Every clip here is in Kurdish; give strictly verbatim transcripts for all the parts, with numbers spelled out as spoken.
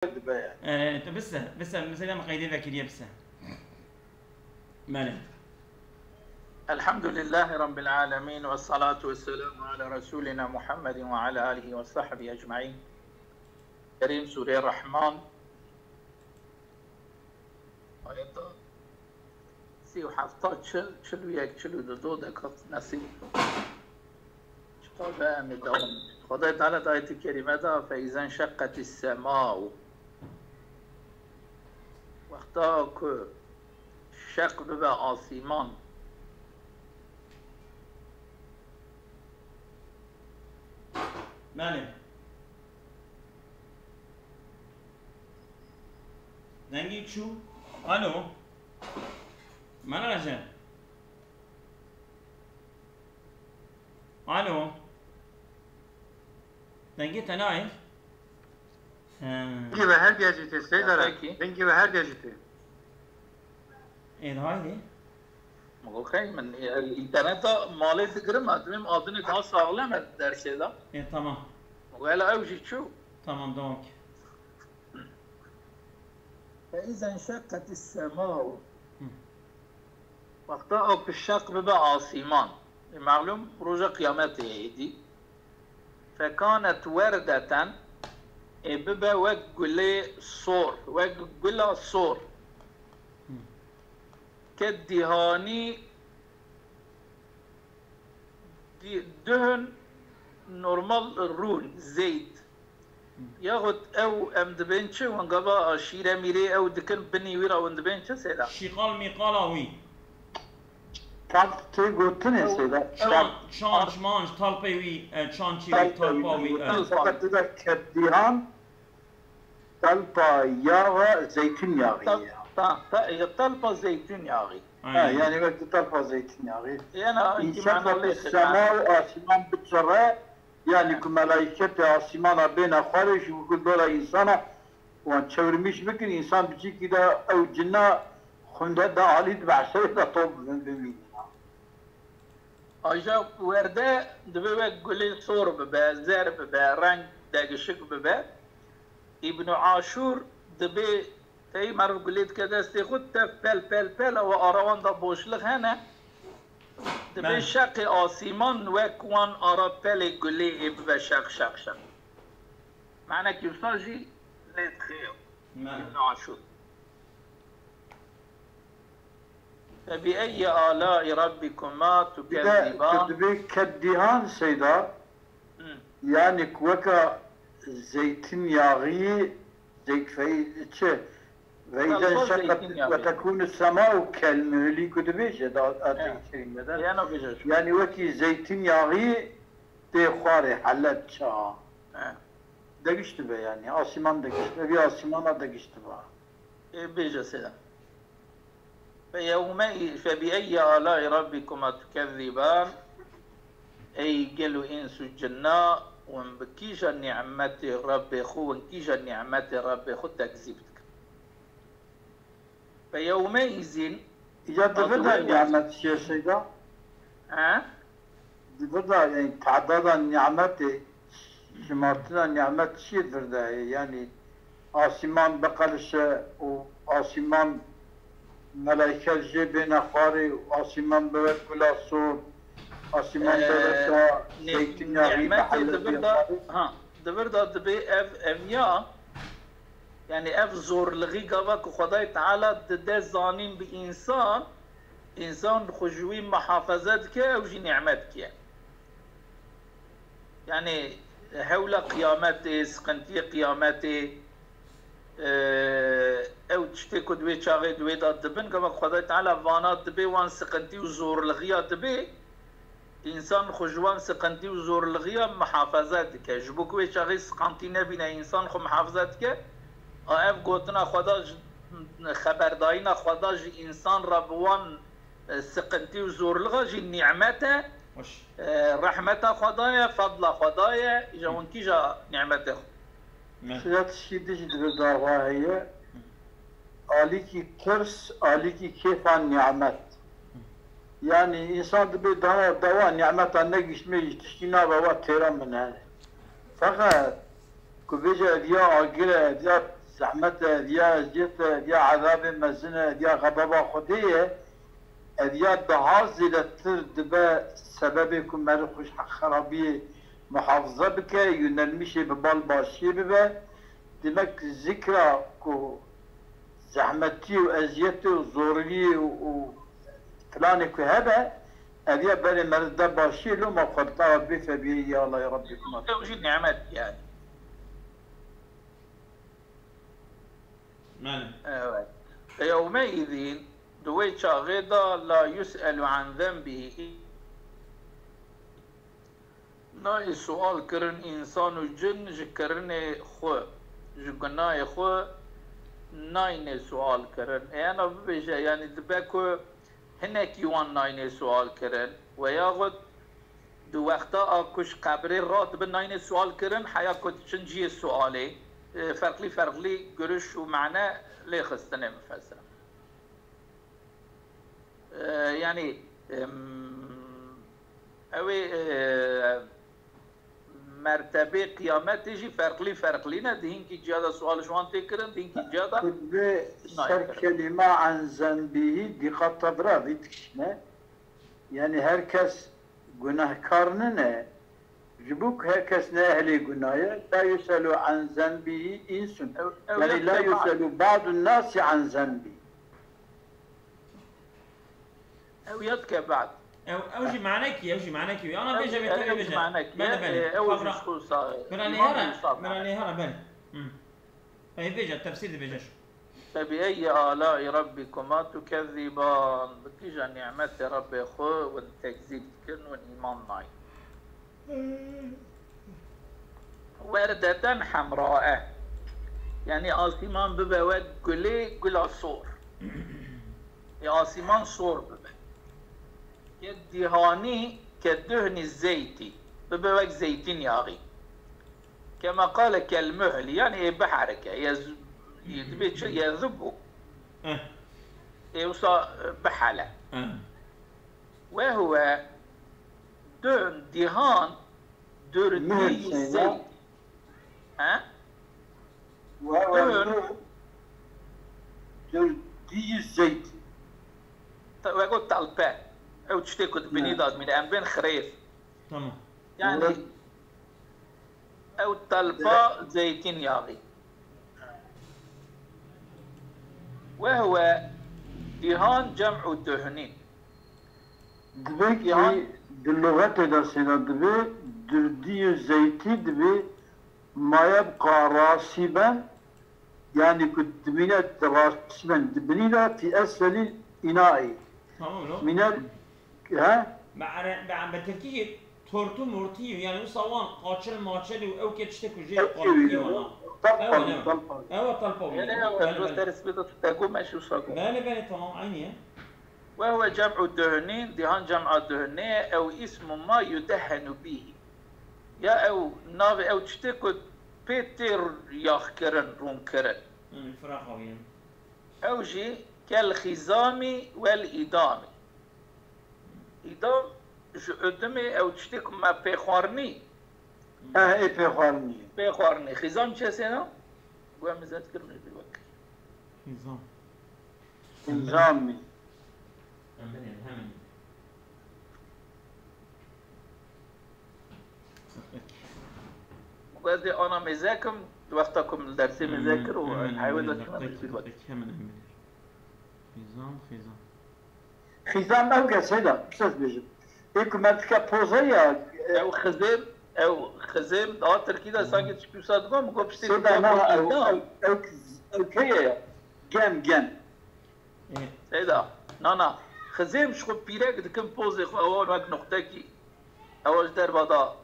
dibe yani. Ee, tu bise, bise, mesela me qeydê vekiriye bise. Belê. Elhamdülillahi Rabbil alemin ve salatu ve selamu ala Resulina Muhammedin ve ala alihi ve sahbihi ecmain. Kerîm Sûreyê Rahman. Ayeta sî û heft, çil, çil û yek, çil û du, do dekat nesîb. Çiqas be em ê dewam. Xwedayê Teala di ayetê kerîme de, "Fe îzen şeqqetî semau." Wexta ku şeq bibe asîman. Belê. Dengî çû. Alo. Mela Recep. Alo. Dengê te nayê. He. Dengê we her diya jî tê, Seyda re. Peki. Dengê we her diya jî tê. Ê, haydi. Okey, min, e, interneta malê digirim, ez dibêm adinê daha saxlem e dersê de. E, tamam. Wela ew jî çû. Tamam, devam ki. Fe îzen şeqqetî semau. Hı. Wexta ew ku şeq bibe asîman. E, malûm roja qiyametê ye êdî. Fekanet werdeten, ê bibe wek gulê sor, wek gula sor. Hı. Ke dîhanî di-, duhun normal rûn, zeyt. Hı. Yaxud ew em dibên çi, wengava şîre mîrê ew dikin, binî wî ra hûn dibên çi, Seyda? Şîqal mîqala wî. Talp tê gotinê, Seyda. Çan-, çanç, manç, talpê wî, e, çançî wî, talpa wî, e. Talpa. Fakat dide keddihan, talpa yaxa zeytun yağı ya. Ta-, ta-, ya talpa zeytun yağı. Ha, aynen. Yani wek di talpa zeytun yağı. Yana ki mana lê sema û asiman biçere, yani ku melaîketê asimana bêne xwarê ji ku dola insana wan çewrimîş bikin, insan biçîkî de ew cinna xunde de alî dibe, eserê de top bibin, bimînin. Aja werde dibe wek gulê sor bibe, zer bibe, reng degişik bibe. Îbnû Aşûr dibe tey meriv gulê dike destê xwe, tev pel pel pel, ew ara wan de boşlix hene. Dibe şeqê asîman wek wan ara pelê gulê ê bibe şeq şeq şeq. Manekî wisa jî lê dixe. Îbnû Aşûr. Fe bi eyyi alâi rabbikuma tukezzîban. Dibê keddihan Seyda. Hı. Yani ku weka zeytin yağı, zeyt fey-, çi? Ve îzen şeqqet ve tekûnü semau kelmuhlî ku dibêje da ayetê kerîme de. Yani wekî zeytin yağı tê xwarê helet ça. He. Degiştibe yani. Asiman degiştibe. Bir asimana degiştibe. E, bêje seyda. Fe yewme, fe bi eyyi alâi rabbikuma tukezzîban. Ey gel û îns û cinna, hûn bi kîja nîmetê Rebbê xwe, hûn kîja nîmetê Rebbê xwe tekzîb dikin? Fe yewme îzîn. Îca di vir de nîmet çi ye seyda? He? Di vir de, yani, tadada nîmetê, şimartina nîmet çi ye di vir de ye? Yani, asîman biqelişe û asîman melaîke jê bêne xwarê û asîman bibe gula sor, asîman bibe zeytînyaxî. Nîmetê di vir de, ha, di vir de dibê ev, ev ya, yani ev zorlixî gava ku Xwedayê Teala dide zanîn bi însan, însan xwe ji wî muhafaza dike, ew jî nîmet kiye. Yani hewla qiyametê, siqintiyê qiyametê, e, ew tiştê ku di wê çaxê di wê de dibin, gava Xwedayê Teala vana dibê, wan siqintî û zorlixiya dibê, însan xwe ji wan siqintî û zorlixiya mihafaza dike. Ji bo ku wê çaxê siqantî nebîne, însan xwe mihafaza dike. A ev gotina Xweda ji, xeberdayîna Xweda ji însan re bi wan, e, siqintî û zorlixa jî nîmet e. E, rehmeta Xweda ye, fedla Xweda ye, îja hûn kîja nîmetê xwe. Sira tişkî din jî di vir de heye. Alîkî tirs, alîkî kêfa nîmet. Yani însan dibê dana dewa nîmeta negiştmê jî tişkî nabe wa têra min hene. Feqet ku bêje ev ya agir e, ev ya zehmet e, ev ya eziyet e, ev ya ezabê mezin e, ev ya xebeba Xwedê ye, ev ya daha zêdetir dibe sebebê ku meriv xwe ji xerabiyê muhafize bike, yûnelmîşê bi bal başiyê bibe. Demek zikra ku zehmetî û eziyetê û zorî û, û filanê ku hebe, ev ya berê meriv de başiyê, loma xwe bi tawa bê febiyê ya Allah ya Rabbî kuma. Ew jî nimet yani. Belê. Evet. Feyewmeîzîn, di wê çaxê de la yus'elu an zenbihî. Nayê sual kirin însan û cin ji kirinê xwe, ji gunahê xwe nayne sual kirin. Ê ena bibêje, yanî dibe ku hinekî wan nayne sual kirin, weyaxud di wexta a ku ji qebrê radibe nayne sual kirin, heya ku diçin cihê sualê, e, ferqlî ferqlî giriş û mane lê xistine mifesira. E, yanî, em, ew ê, e, mertebê qiyametê jî ferqlî ferqlî ne. Di hinkî ciya de sual ji wan tê kirin, di hinkî ciya de Divê nayê ser kirin. Kelîma an zenbihî dîqet te bira vî dikişîne. Yanî her kes gunehkar nine. Ji bo ku her kes ne ehlê gunah ye, la yus'elu an zenbihî însun. Ew, ew Yanî yek la de yus'elu ba'dun nasi an zenbihî. Ew ya dike bad. Ew, ew jî manekî, ew jî manekî. Ana Ew, bêje, ew, bêje, ew jî bêje. Manekî. Belê, belê. Ew jî Kabra. Xusa. Mira Lêhara, Mira Lêhara, belê. Hı. Ev bêje, tefsîr dibêje şu. Febi eyyi alâi rabbikuma tukezzîban. Bi kîja nîmetê Rabbê xwe win tekzîb dikin, win îman nayîn. Werdeten hemrae. Yanî asîman bibe wek gulê gula sor. Ê asîman sor bibe. Ke dîhanî ke duhnî zeytî. Bibe wek zeytîn yaxî. Kema qale kel muhli. Yanî ê biherike. Yez-, yê dibê çi? Yezubu. Eh. Ê wisa, e, bihele. Eh. Ve huve duhn, dîhan, Muhr durdî seyda. Zeyt. He? Ve huve Duhn. Muhr durdî zeyt. Te-, ve got telpe. Ew tiştê ku di binî Ne. de dimîne. Em bên xirêf. Tamam. Yani, Evet. Ew telpa zeytîn yaxî. Ve huve dîhan cem'u duhnîn. Divê ki Dîhan di luxetê de sêda divê durdî û zeytî divê ma yebqa rasiben, yani ku dimîne rasiben di binî de fî esfelî înaî. Tamam lo. Minel, he? Be, be, be Tirkî jî tortu mortu yî, yani wisa wan qaçil maçil û ew ke tiştek û jê Ew qaçil kêwî yî wana. Talpa Ew wî, ne? Talpa wî. Ew talpa wî. Belê, ew, ew, Belê, belê. Ders bê de te got me şu sa got. Belê, belê, tamam, aynı ya. Ve huve cem'u duhnîn, dîhan cem'a duhnê, ew ismu ma yudehhenu bîhî. Ya ew navê ew tiştê ku pê tê yaxkirin, rûnkirin. Hı, firaqa wî. Ew jî kel xîzamî wel îdamî. Îdam ji udimê ew tiştê ku me pê xwarinî. Eh, ê pê xwarinî. Pê xwarinî. Xîzam çi sêna? Gu em zet kirin ê wek. Xîzam. Xîzamî. Em binê, hemin. Ez dê ana mêze kim, di wexta ku min dersê mêze kir û heywe de çûme min vî wek. Hemin, hemin. Xîzam, xîzam. Xîzam ew ke seyda, bi ses bêjim. Ê ku me dike poze ya, e, Ew xizêm, ew xizêm, daha Tirkî de sanki tişkî wisa digo, min got piştê Seyda, na, ew, ew, ew, ew keye ya. Gem, gem. Ê. Seyda, na, na. Xizêm ji xwe pîrek dikin pozê xwe, ewan wek nuqtekî. Ewa ji derva da,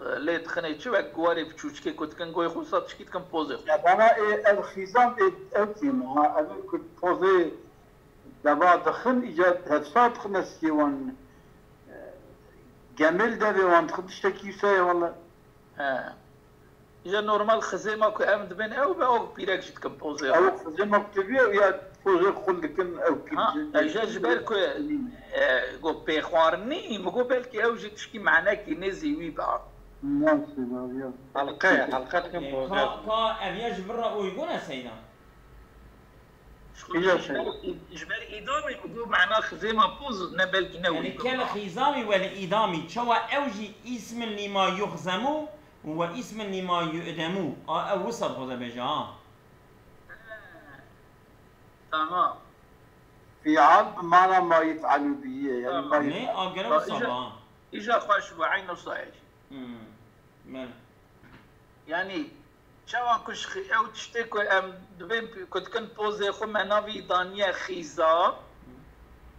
e, lê dixinê çi wek guwarê biçûçikê ku dikin goyê xwe, wisa tişkî dikin pozê xwe. Ya bana ê ev xîzam ê ev tîm ha, ev ku pozê deva dixin, îca hevsa dixin ez kê wan, e, gemê li devê wan dixin tiştekî wisa ye wele. He. Îja normal xizêma ku em dibên ew be, ew pîrek jî dikin pozê xwe. Ew xizêma ku tevî ew ya pozê xwe dikin ew Ha, pîrek. Îja ji ber ku, e, got pêxwarinî, min got belkî ew jî tişkî manekî nêzî wî be. Nasıl ya? Halqe, halqe dikim Ee, poze. Ka, ka ev ya ji vir re uygun e Seyda? Îja Ji şey. ber, ji ber îdamê ku bû mena xizêma poz ne belkî ne Yani wî. kel xizamî wel îdamî çawa ew jî ismin lima yuxzemu û we ismin lima yu'demu. A ew wisa dixwaze bêje ha. Tamam. Fial bi mana ma yef'alu bihi ye. Yani Tamam. ma Ne yef'al. a gere Ba, wisa îja- ba. Îja xweş bû, eyn wisa ye jî. Hmm. Bele. Yanî çawa ku ji xî-, ew tiştê ku em dibên ku dikin pozê xwe me navî daniye xîza,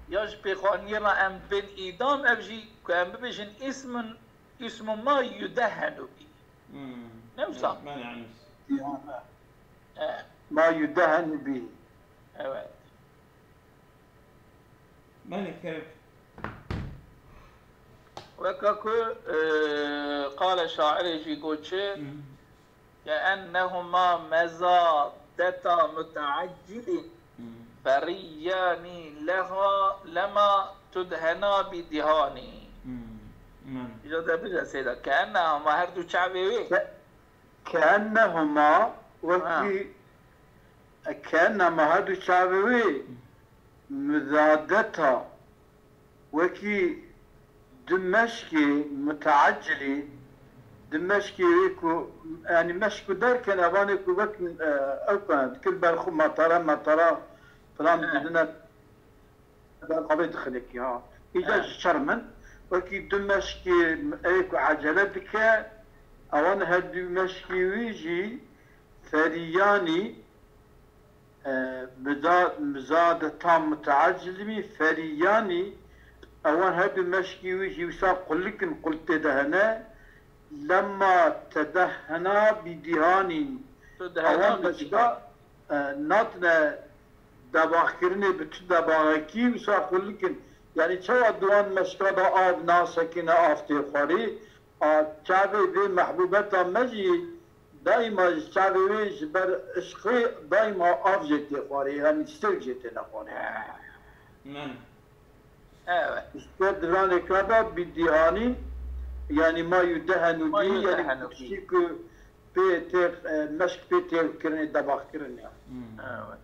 ya ji pêxwaniyê re em dibên îdam, ev jî ku em bibêjin ismun, ismu ma yudehenu bî. Hmm. Ne wisa? Bele, yani. Dihane. E, Ma yudehenu bihi. evet. Bele, kerem. Weka ku e, qale şairê jî got çi, Hmm. كأنهما مزادتا متعجل Hmm. فريان لها لما تدهنا بدهان. Hmm. Bele. Îja de bire Seyda. كأنهما her du çavê wê. Ke-, keennehuma wekî keennema her du çavê wê mizadeta wekî du meşkê mutaaccilî, du meşkê wê ku, yani meşk ku derken evanê ku wek, e, ew ku dikir ber xwe matara, matara filan He. didine ber avê dixinekî ha. Îca He. ji çermin wekî du meşkê ê ku ecele dike, ewan her du meşkê wî jî feriyanî, e, miza-, mizadeta mutaaccilî, feriyanî, ewan her du meşkî wî jî wisa qulikin, qul tê de hene, lemma tedehhena bi dihanî. Tudhena Ewan bi meşka, e, natine debaxkirinê bi tu debaxekî wisa qulikin. Yani çawa di wan meşka de av nasekine, av tê xwarê, a çavê vê mehbûbeta me jî daîma ji çavê wê ji ber işqê daîma av jê tê xwarê, yani sirk jê têne xwarê. Bele. Evet. Îşte diranê ka da bi dihanî, yani ma yudehenu Ma bî, yani yudehenu bî. tiştî ku pê tê, e, meşk pê tê kirinê, debaxkirinê. Hmm. Evet.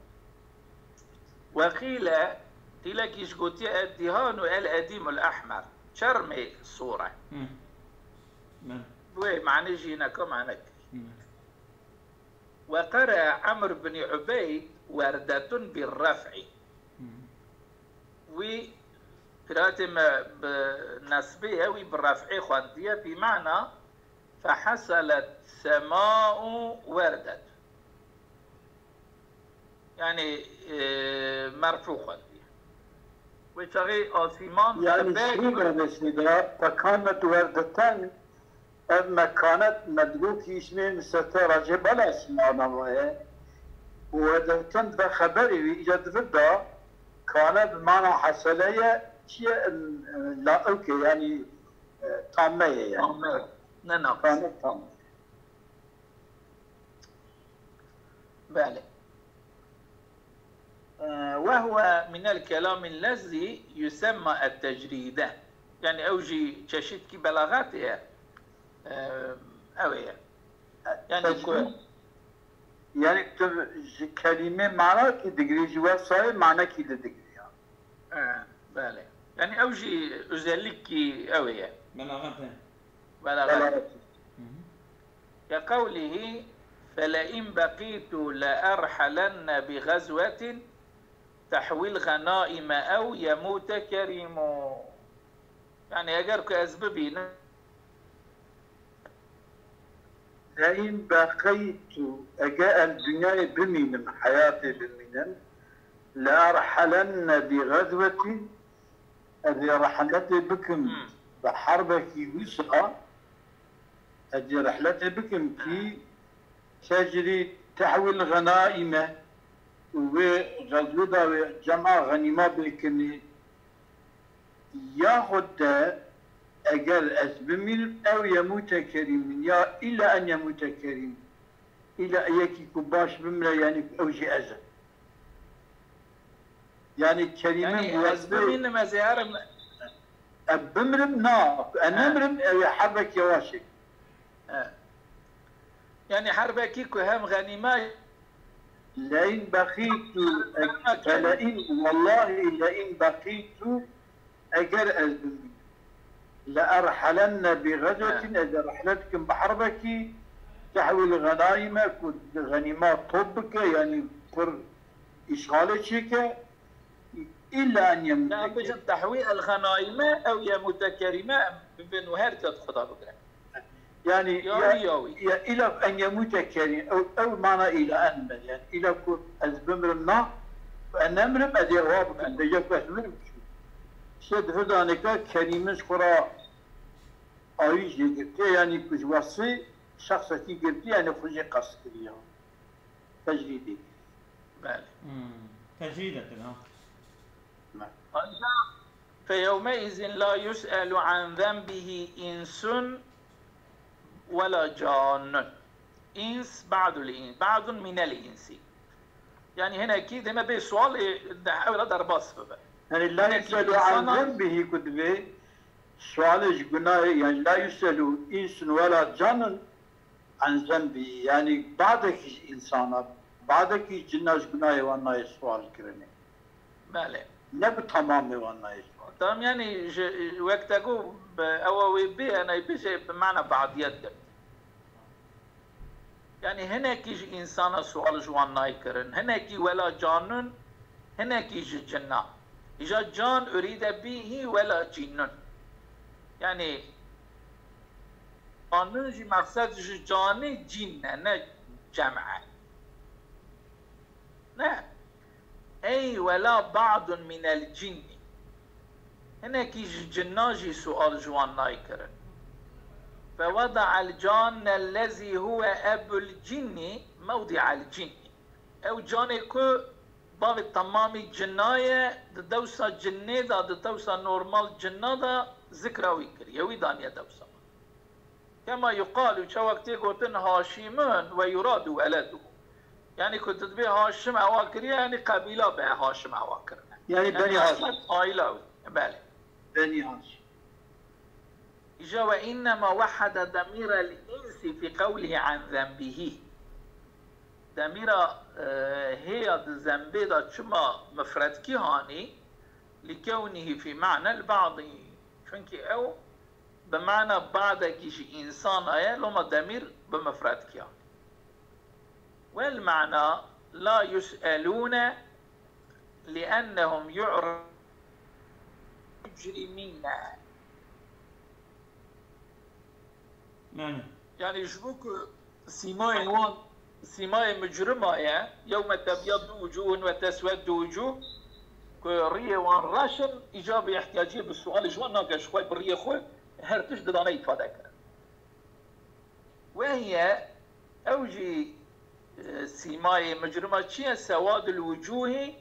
Ve qîle, qîlekî jî gotiye, "Eddihanu el edîmul ahmer." Çermê sor e. Hmm. Bele. Wê manê jî neka manek. Hmm. Ve qere Emr bin Ubeyd werdetun bi ref'i. Hmm. Wî qiraatê me bi nesbê ye, wî bi ref'ê xwendiye, bi mana feheselet sema'u werdet. Yani, e, merfu xwendiye. Wê çaxê asîman Yani tepe- şî manesi de fekanet werdeten, ev mekanet medgokî ismê misete racê bala simana ma ye. Û werdeten ve xeberê wî îca di vir da kane bi mana hesele ye, çi ye, em, em, laewke, yani, e, tamme ye yani. Tamme. Ne naqis. Kane tamme. Belê. Ee, وهو من الكلام الذي يسمى التجريد. Yani ew jî çeşitkî belaxetê ye. Ee, ew ê ye. Yani ku Yani tu ji kelîmê manakî digirî, ji wesayê manekî li digirî ya. Ee, belê. Yani ew jî özellikî ew ê ye. Belaxet e. Belaxet. Belaxet. Hı hı. كقوله فلئن بقيت لأرحلن بغزوة تحوي الغنائم أو يموت كريم. Yani eger ku ez bibînim, Leyin beqeytu, ege ez dinyayê bimînim, heyatê bimînim, le erhelenne bi gazwetin, ez ê rehletê bikim Hmm. bi herbekî wisa, ez ê rehletê bikim kî tecrî tehwil xenaîme û wê xezwê da wê cema xenîma bêkinî. Yaxud de eger ez bimînim, ew yemûte kerîmin, ya îla en yemûte kerîm. Îla yekî ku baş bimire, yanî ku ew jî ez im. Yanî kerîmin Yani bu ez wextê bimînim ez ê herim. Em bimirim, na, em Ha. nemirim, ew ê herbek yewaşê. He. Yani herbekî ku hem xenîme لئن بقیت، فلئن، والله لئن بقیت، eger ez bimînim، لأرحلن بغزوة، ez ê rihlet kim bi herbekî، تحوي الغنائم، ku xenîma top bike، yanî kur îşxalê çêke، إلا أن يموت. Yan bijin tehwî el xenayme ew yemûte kerîme, em bibin û her ket xwe da bigire. Yani Ya ya, wî ya wî. ya ila en yemûte kerî, ew, ew mana ila en me. Yani ila ku ez bimrim na, ku ez nemrim, ez ê wa bikim. Belê. Dêje ku ez mirim çû. Şê di vir danêka kerîmin ji xwe ra awî jê girtiye, yani ku ji wesfê şexsekî girtiye, yani xwe jê qest kiriye. Tecrîdê. Belê. Hmm. Tecrîd etin ha. Ancak فيومئذ لا يسأل عن ذنبه إنس ولا جان. إنس بعد الإنس، بعد من الإنس. Yani hinekî deme bê sual, e, de, ew re derbas bibe. Yani la Hinekî yuselu an insana- zenbihi, ku divê sualê ji gunahê, yani la yuselu insun wela canun an zenbihi, yani badekî ji insana, badekî ji cina ji gunahê wan nayê sual kirinê. Belê. Ne bi tamamê wan nayê sual. Tamam, yani ji, wek te got, bi, ew wê bê, enay bê jê bi mana badiyet girt. Yani hinekî ji însana sual ji wan nayê kirin. Hinekî wela canun, hinekî ji cinna. Îja can urîde bîhî wela cînun. Yani canun jî meqsed ji canê cîn ne, ne cem e. Ne. Ey wela ba'dun minel cinni. Hinekî ji cinna jî sual ji wan nayê kirin. Fewada'el canne lezî huwe ebul cinni mewdi'el cinni. Ew canê ku bavê temamî cinna ye, di dewsa cinnê de, di dewsa normal cinna de zikra wî kiriye, wî daniye dewsa. Kema yuqalu, çawa tê gotin Haşimun ve yuradu weleduhu. Yani ku tu dibê Haşim ewa kiriye, yani qebîla be Haşim ewa kirine. Yani Benî Haşim. Aila wî. Belê. Benî Haşim. Îja ve innema wehhede demîrel insi fî qewlihî an zenbihî. Demîra, e, hêya di zenbê de çima mifredkî hanî, li kewnihî fî ma'nel ba'dî. Çünkü ew bi mana badekî ji însana ye, loma demîr bi mifredkî ya. Wel mana la yus'elûne li'ennehum yu'ra-, mucrimîne. Yani Yani ji bo ku sîmayê wan sîmayê mucrima ye, yewme tebyaddu wucuhun ve tesweddu wucuh, ku riyê wan reş in, îca bi ihtiyacê bi sualê ji wan nake, ji xwe bi riyê xwe her tişt didane îfade kirin. Wehiye, ew jî, e, sîmayê mucrima çi ye? Sewadul wucuhi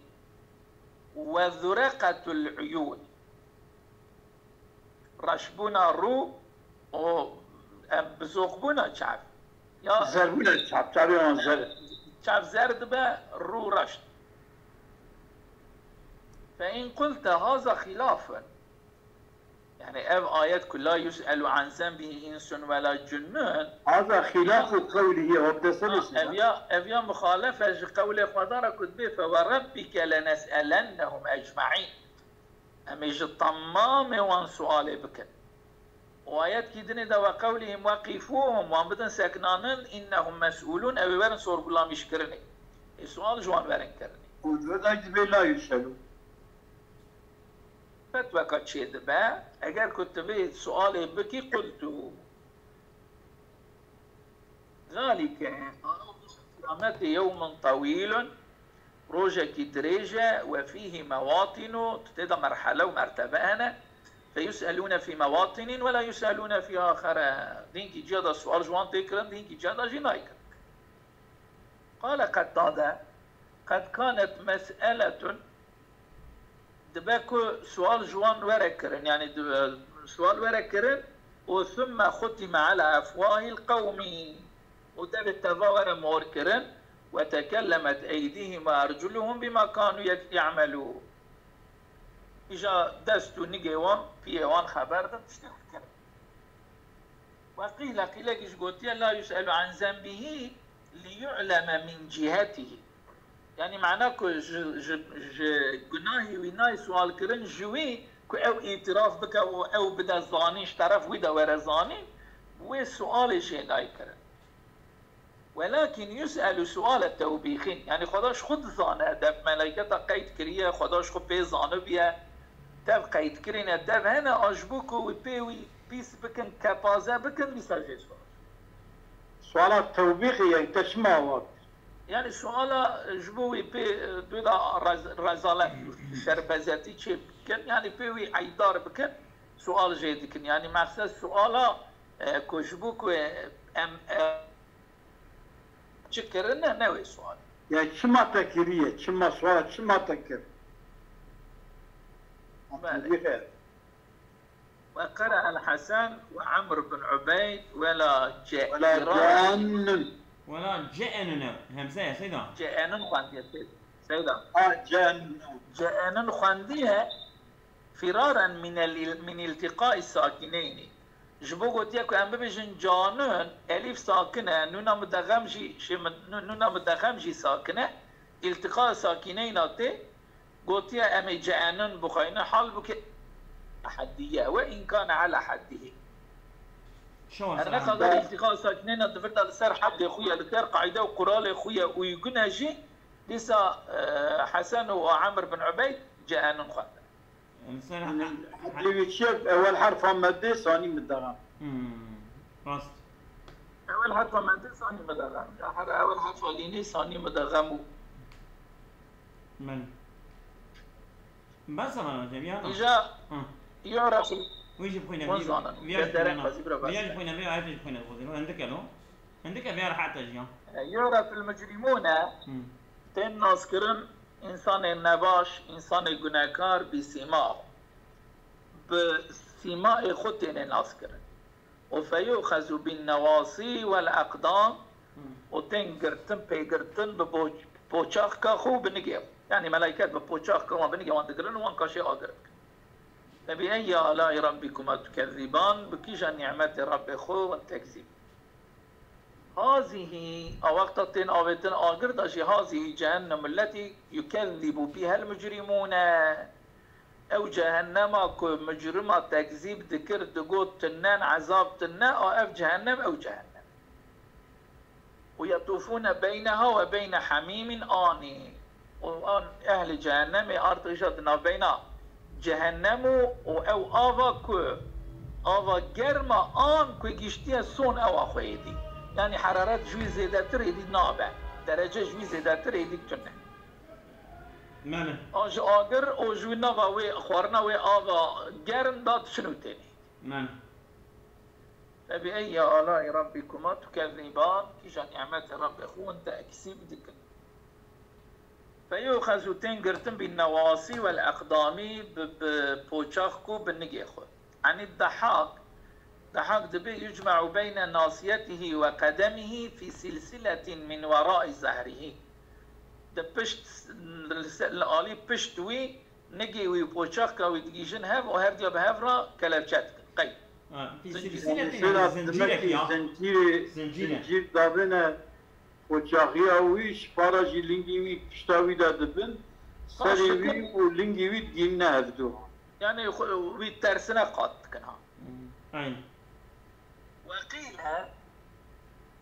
ve zureqatul uyun. Reşbûna rû û, em, bizoqbûna çav. Ya Zerbûna çav, çavê wan zer. Çav zer dibe, rû reş. Fe in qulte haza xilafun. Yani ev ayet ku la yus'elu an zenbihi insun ve la cinnun. Haza xilafu qewlihi, ew bi destê Ha, neçin. ev ya, ev ya muxalefe ji qewlê Xweda re ku dibê fe ve rabbike lenes'elennehum ecmaîn. Em ê ji temamê wan sualê bikin. Û ayetkî dinê de ve qewlihim weqîfûhum, wan bidin seknanin, innehum mes'ûlûn, ew ê werin sorgulamîşkirinê. Ê sual ji wan werin kirinê. Û di vir de jî dibê la yus'elu. Fetweka çêdibe, eger ku tu vê sualê bikî, qultu. Zalike, qiyamete yewmun tewîlun, rojekî dirêj e, ve fîhî mewatînu, tê de merhele û mertebe hene, feyus'elûne fî mewatînin ve la yus'elûne fî axere. Dînkî ciya de sual ji wan tê kirin, dînkî ciya de jî nayê kirin. Qale Qetade, qed kanet mes'eletun, dibe ku sual ji wan were kirin, yani di-, sual were kirin û thumme xutime ala efwahil qewmi, û devê teva were mor kirin, ve tekellemet eydihim ve erculuhum bima kanu ye-, ye'melûn. Îja dest û nigê wan, piyê wan xeber din tiştê xwe kirin. Ve qîle, qîlekî ji gotiye, la yus'elu an zenbihî li yu'leme min cihetihi. Yanî mana ku ji, ji, ji gunahê wî nayê sual kirin ji wî ku ew îtiraf bike û ew bide zanîn, ji teref wî de were zanîn, wê sualê jê nayê kirin. Welakin yus'elu suale tewbîxîn. Yanî Xweda ji xwe dizane, dev meleyketa qeyd kiriye, Xweda ji xwe pê zanibiye, dev qeyd kirîne, dev hene a ji bo ku wî pê wî pîs bikin, kepaze bikin, dîsa jê sual. Suala tewbîxê, yani te çima awa kir? Yani suala ji bo wî pê, e, dû da rez-, rezalet, şerbezetî çê bikin, yani pê wî eydar bikin, sual jê dikin. Yani meqsed suala, e, ku ji bo ku em, e, çi kirine, ne wê sual. Ya çima te kiriye? Çima suala çima te kir? Belê. Tewbîxe. Ve qere'el Hasan ve Amr bin Ubeyd ve la ce-, Ve la cennun. Wela ce'enun ev. Hemze ye, Seyda. Ce'enun xwendiye, Seyda. Ha, cennun. Ce'enun xwendiye, firaren min el-, min iltiqai sakineyni. Ji bo gotiye ku em bibêjin canun, elîf sakin e, nûna mudexem jî, şê min-, nû-, nûna mudexem jî sakin e, îltiqa sakîneyna tê, gotiye em ê ce'enun bixweynin, halbûkî hediye we înkane ala heddihi. Şewa Her ne qadar îltiqa sakîneyna di vir de li ser heddê xwe ye, li ser qaîde û quralê xwe ye, uygun e jî, dîsa, e, Hesen û Amr bin Ubeyd ce'enun xwendin. Li ser Yani, he-, he-, hepî wî çi ye? Ewel herfa meddê, sanî midexem. Hmm, rast. Ewel herfa meddê, sanî midexem. Ya her ewel herfa lînê, sanî midexem û Belê. Bes e, bana hocam, ya. Îja Hı. yu'reful Wî jî bixwîne, Wan vî-, zanin. vîya jî Derek bixwîne. Bazî bira Vîya jî bas. bixwîne, vîya jî bixwîne, dixwazî. Hindike lo. Hindike vîya rehet e jî ya. E, yu'reful mucrimûne Hı. tên naskirin, însanê nebaş, însanê gunekar, bi sîma. Bi sîmayê xwe têne naskirin. Û feyuxezu bin newasî wel eqdam, Hı. û tên girtin, pêgirtin bi bo-, poçaxka xwe û bi nigê xwe. Yani melaiket bi poçaxka wan, bi nigê wan digirin û wan kaşê agir dikin. Febi eyyi alai rabbikuma tukezziban, bi kîja nîmetê Rabbê xwe wan tekzîb. Hazihî, a wexta tên avêtin agir de jî, hazihî cehennem letî yukezzibu bihel mucrimûne. Ew cehennema ku mucrima tekzîb dikir, digot, tinen, ezab tine, a ev cehennem, ew cehennem. Û yetûfûne beyneha we beyne hemîmin anî. Û an ehlê cehennemê artêşa di navbeyna cehennem û, û ew ava ku, ava germa an ku giştiye son ewa xwe êdî. Yani heraret ji wî zêdetir êdî nabe. Derece ji wî zêdetir êdî tune. Mene. An ji agir û ji wî nava wê xwarina wê ava germ da diçin û tênê. Mene. Febi eyyi alai rabbikuma tukezziban, kîja nîmetê Rabbê xwe hûn tekzîb dikin. Feyuxezu tên girtin bin newasî wel eqdamî bi, bi poçaxk û bi nigê xwe. Enî dehak, dehak dibê yucme'u beyne nasiyetihî we qedemihî fî silsiletin min werai zehrihî. Di pişt, li se-, li alî pişt wî, nigê wî û poçaxka wî digihîjin hev û hevdiya bi hev re kelepçe dikin. Qey. Ha, fî Zincîr. silsiletin, Mesela zincîrek demekî ya. zincîrê, Zincîre. zincîr davêne poçaxiya wî, ji para jî lingî wî pişta wî de dibin, Kaş serê wî dikin. û lingî wî digihînine hevdu. Yani xwe, wî tersine qat dikin ha. Hmm, aynen. Ve qîle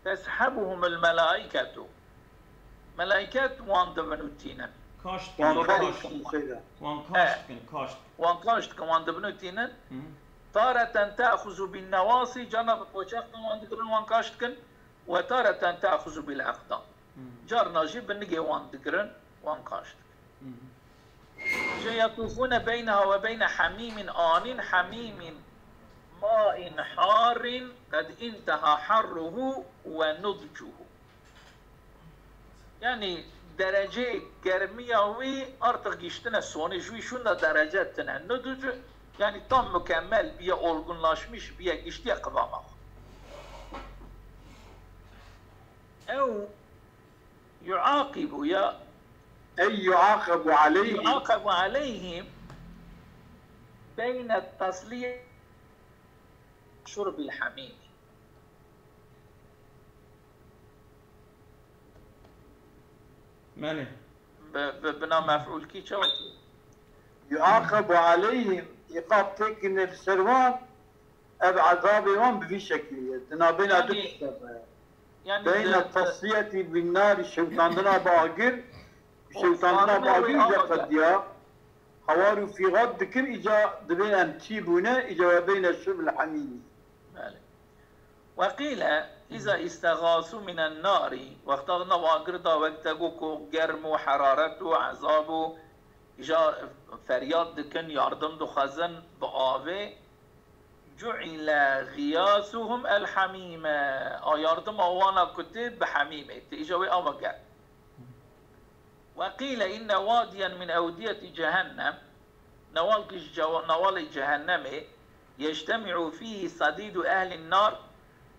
teshebuhumul melaiketu. Melaiket wan dibin û tînin. Kaş dikin, Wan kaş. kaş dikin, Seyda. Wan kaş Eh. dikin, kaş dikin. Wan kaş dikin, wan dibin û tînin. Hı. Tareten te'xuzu bin newasî, carna bi poçaxtan wan digirin, wan kaş dikin. Ve tareten te'xuzu bil eqdam. Hı. Carna jî bi nigê wan digirin, wan kaş dikin. Hı hı. Ji yetûfûne beyneha we beyne hemîmin anîn, hemîmin ma'in harin qed inteha harruhu ve nudcuhu. Yani dereceyê germiya wî artık giştine sonê, ji wî şûnda derece tine. Nudcu, yani tam mükemmel biye, olgunlaşmış biye, giştiye kıvama xwe. Ew yuaqibu ya Ey yuaqebu aleyhi. yuaqebu aleyhim beyne tasliye şurbil hamim. Belê. Bi, bi bina mef'ûl kî çawa tê? يعاقب عليهم، îqab tê kirinê li ser wan, ev ezabê wan bi vî şeklî ye. Di navbêna du Yanî- tişta de ye. Yanî Beyna di- tesfiyetî bin nari, şewitandina bi agir, şewitandina bi agir îca qediya. Hewar û fîxat dikir, îca dibê em çî bûne, îca we beyne şurbil hemîmî. Belê. وقيل إذا استغاثوا من النار، wexta nav agir da wek te got ku germ û heraret û ezab û îja feryad dikin, yardim dixwezin bi avê, جعل غياثهم الحميم. A yardima wana ku tê bi hemîmê tê, îja wê ava germ. وقيل إن واديا من أودية جهنم، newalkî ji cewa-, newalê cehennemê, يجتمع فيه صديد أهل النار،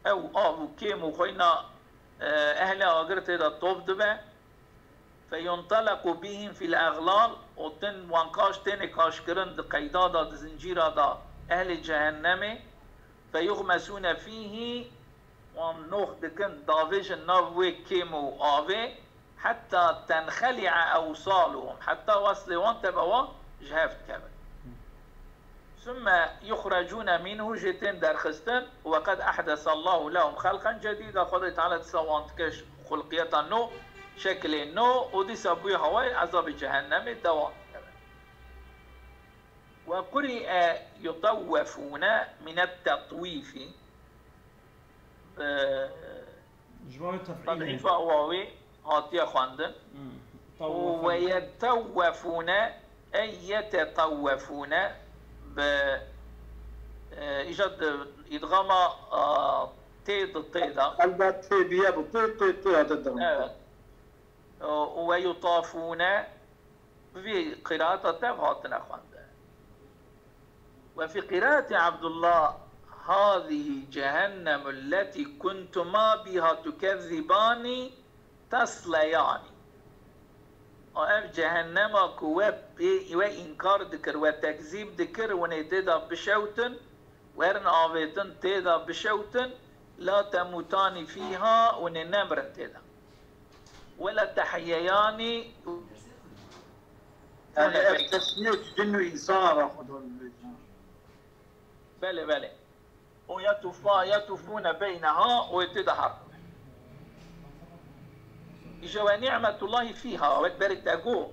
ew av û kêm û xweyna, e, ehlê agir tê de top dibe, فينطلق بهم في الأغلال، û tin wan kaş têne kaşkirin di qeyda de, di zincîra de ehlê cehennemê, فيغمسون فيه، wan nox dikin, davêjin nav wê kêm û avê, حتى تنخلع أوصالهم، heta weslê wan teva wan ji hev dikevin. ثم يخرجون منه، jê tên derxistin، وقد أحدث الله لهم خلقا جديدا، Xwedê Teala dîsa wan dike xulqiyeta nû, şeklê nû, û dîsa bûye hawayê ezabê cehennemê de wan dikevin. وقرئ يطوفون من التطويف، bi Ji bo tefîlê. tedîfa wawê hatiye xwendin. Hmm. ويتوفون، أي يتطوفون، bi, e, îja di îdgama, a, tê di tê de. Elbet tê biye bi tê, tê, tê hate derim. Evet. ويطافون، bi vî qiraata tev hatine xwendin. وفي قراءة عبد الله: هذه جهنم التي كنتما بها تكذبان تصليان. A ev cehennema ku we pê, we înkar dikir, we tekzîb dikir, hûn ê tê de bişewtin, werin avêtin tê de bişewtin, لا تموتان فيها، hûn ê nemirin tê de. ولا تحييان. Yani ev tesmiyet cin û insana ra Xweda dibêje. Belê, belê. O yetufa, yetufûne beyneha, o tê de her. Îje ve ni'metullahi fîha, wek berê te got,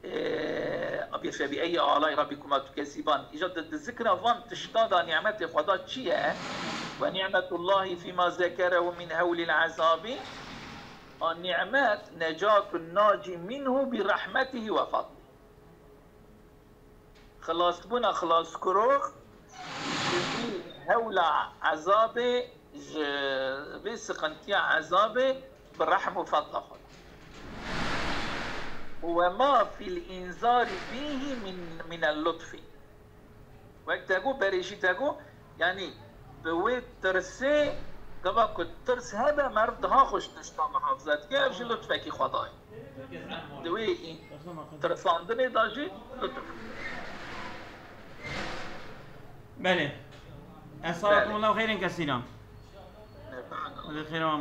e, abi fe bi eyyi alay rabbikuma tukezziban. Îje di, di zikra van tişta da ni'metê Xweda çi ye? Ve ni'metullahi fîma zekerehu min hewlil azabi. A ni'met necatun naci minhu bi rahmetihi ve fadli. Xilasbûna xilaskirok ji vî hewla ezabê, ji vî siqintiya ezabê bi rehm û fedla Xweda. Ve ma fîl înzarî bîhî min, minel lutfî. Wek te got, berê jî te got, yanî bi wê tirsê, gava ku tirs hebe, meriv daha xweş tişta mihafize dike, ev jî lutfekî Xwedayê. Di wê î-, tirsandinê de jî lutf. Belê. Esakum Allahu xeyrin kesîran. Xwedê xeyran.